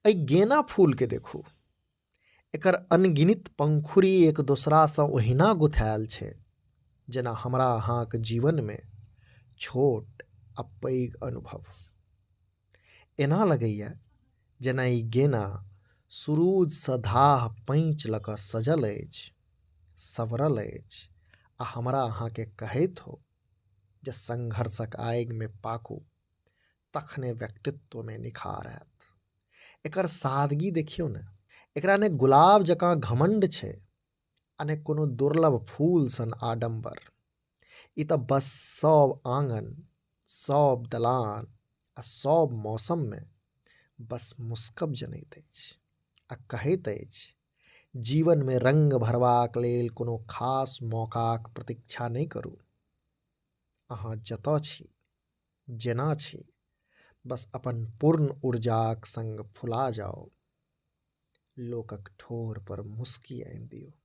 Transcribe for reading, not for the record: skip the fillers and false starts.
एहि गेना फूलके देखू, एकर अनगिनत पंखुड़ी एक दोसरासँ ओहिना गुथायल छै जेना हमरा अहाँक जीवनमे छोट आ पैघ अनुभव। एना लगैए जेना ई गेना सुरुजसँ धाह पैंच लऽ कऽ सजल अछि, सवरल अछि आ हमरा अहाँके कहैत हो जे संघर्षक आगिमे पाकू, तखने व्यक्तित्वमे निखार आयत। एकर सादगी देखियौ ने, एकरा ने गुलाब जकाँ घमण्ड छै आ ने कोनो दुर्लभ फूल सन आडम्बर। ई तऽ बस सब आङन, सब दलान आ सब मौसममे बस मुस्कब जनैत अछि आ कहैत अछि, जीवनमे रंग भरबाक लेल कोनो खास मौकाक प्रतीक्षा नहि करू। अहाँ जतऽ छी, जेना छी, बस अपन पूर्ण ऊर्जाक संग फुला जाउ, लोकक ठोर पर मुस्की आनि दियौ।